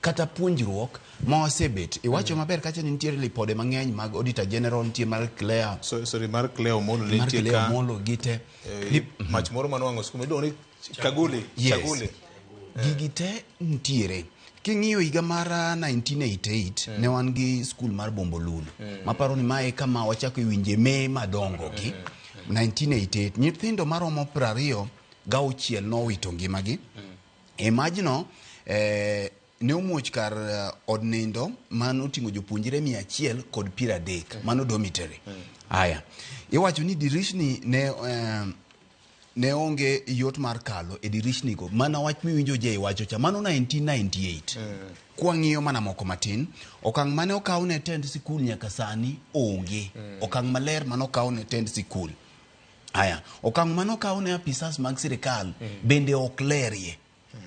Kata puonjruok ma wasebet. Iwacho maber kacha ni nitiere lipode mang'eny mag Auditor General, nitie mar Claire. So, sorry, mar Claire Omolo ne mar nitie Claire ka. Omolo gite. Mach moro mane owang'o skul miluongo ni Kaguli. Yes. Chaguli. Gigi te nitiere. King'iyo higa mar 1988 ne wan gi skul mar Bombolulu. Maparo ni mae kama wachako winje me madongo gi. 1988 nyithindo maromo 26 nowito ngimagi. E majno ne omuoch kar od nindo mane oting'o jopuonjre 130, mano dormitory. Aya, iwacho ni dirishni ne onge yot mar kalo e dirishni go. Mana wach miwinjo Jay wacho cha, mano 1998. Kwang'iyo mana moko matin, okang' mane okaw ne tend sikul nyaka sani onge. Okang' maler mane okaw ne tend sikul. Aya, okang' mane okaw ne apisas mag sirikal bende ok lerie.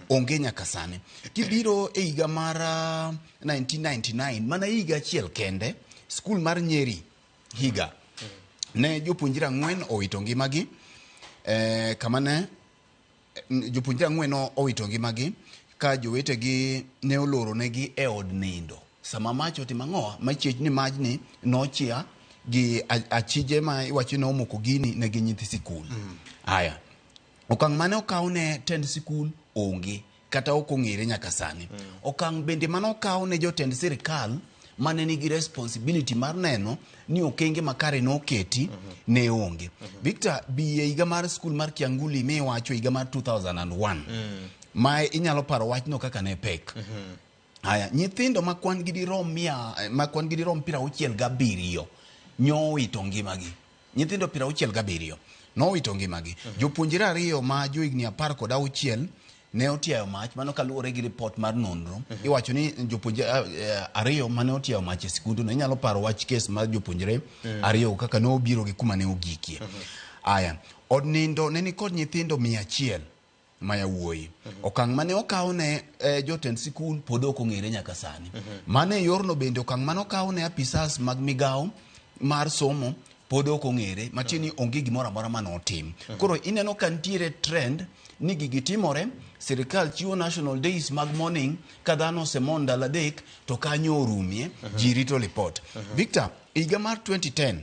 Onge nyaka sani. Kibiro e higa mar 1999, mana higa achiel kende, skul mar Nyeri higa ne jopuonjre 4 owito ngimagi, kama ne jopuonjre 4 owito ngimagi ka jowetegi ne oloro negi e od nindo. Sama mach otimo ang'owa, machiegni ni majni nochia gi achije ma iwacho ni omoko gini ne gin nyithi sikul. Aya, okang' mane okaw ne tend sikul onge kata ok ong'ere nyaka sani. Okang' bende mane okaw ne jotend sirikal mane nigi responsibility mar neno ni okenge makare noketi ne onge. Victor, bi e higa mar skul mar Kianguli miwacho higa mar 2001. Ma inyalo paro wachno kaka ne pek. Aya, nyithindo ma kwan gi dirom mia, ma kwan gi dirom 67 nyowito ngimagi. Nyithindo 67 nowito ngimagi. Jopuonjre 2 ma johigni 16 ne otiayo mach, mano kaluwore gi ripot mar nonro. Iwacho ni jopuonjre 2 mane otiayo mach e sikunduno, inyalo paro wach kes mar jopuonjre 2 kaka ne obiro gi kuma ne ogikie. Aya, od nindo ne nikod nyithindo 100 ma yawuoyi. Okang' mane okaw ne jotend sikul pod ok ong'ere nyaka sani. Mano e yorno bende okang' mane okaw ne apisas mag migawo mar somo pod ok ong'ere, matiende ni onge gimoro amora mane otim. Koro ineno ka nitiere trend ni gigi timore, sirikal chiwo national days mag mourning ka dhano osemon ndalo 3 to kanyo orumie, ji rito lipot. Victor, higa mar 2010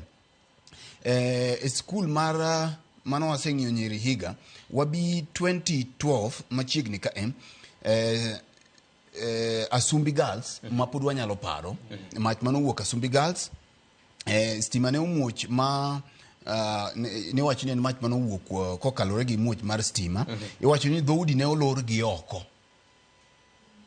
e skul mar mano waseng'iyo Nyeri higa wabi 2012 machiegni ka Asumbi Girls ma pod wanyalo paro mach mane owuok Asumbi Girls, stima ne omuoch ma niwacho ni en mach mane owuok kokalore gi muoch mar stima. Iwacho ni dhoudi ne olor gi oko.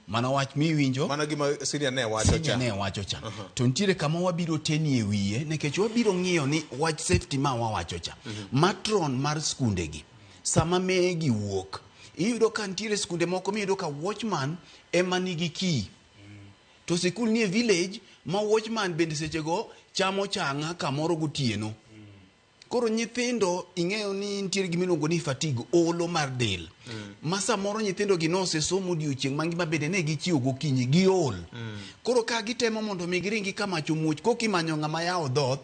Mana wach miwinjo. Mana gima senior ne wacho cha. Senior ne wacho cha. To nitiere kama wabiro tenie wiye nikech wabiro ng'iyo ni wach safety ma wawacho cha. Matron mar skundegi sama megi wuok, iyudo ka nitiere skunde moko miyudo ka watchman ema nigi key. To sikul nie village ma watchman bende sechego chamo chang'a kamoro gotieno. Koro nyithindo ing'eyo ni nitiere gima iluongo ni fatigue, olo mar del. Ma samoro nyithindo gi nosesomo odiochieng' mangima bende ne gichiewo gokinyi giol. Koro ka gitemo mondo mi giringi ka mach omuoch koka imanyo ng'ama yawo dhoth.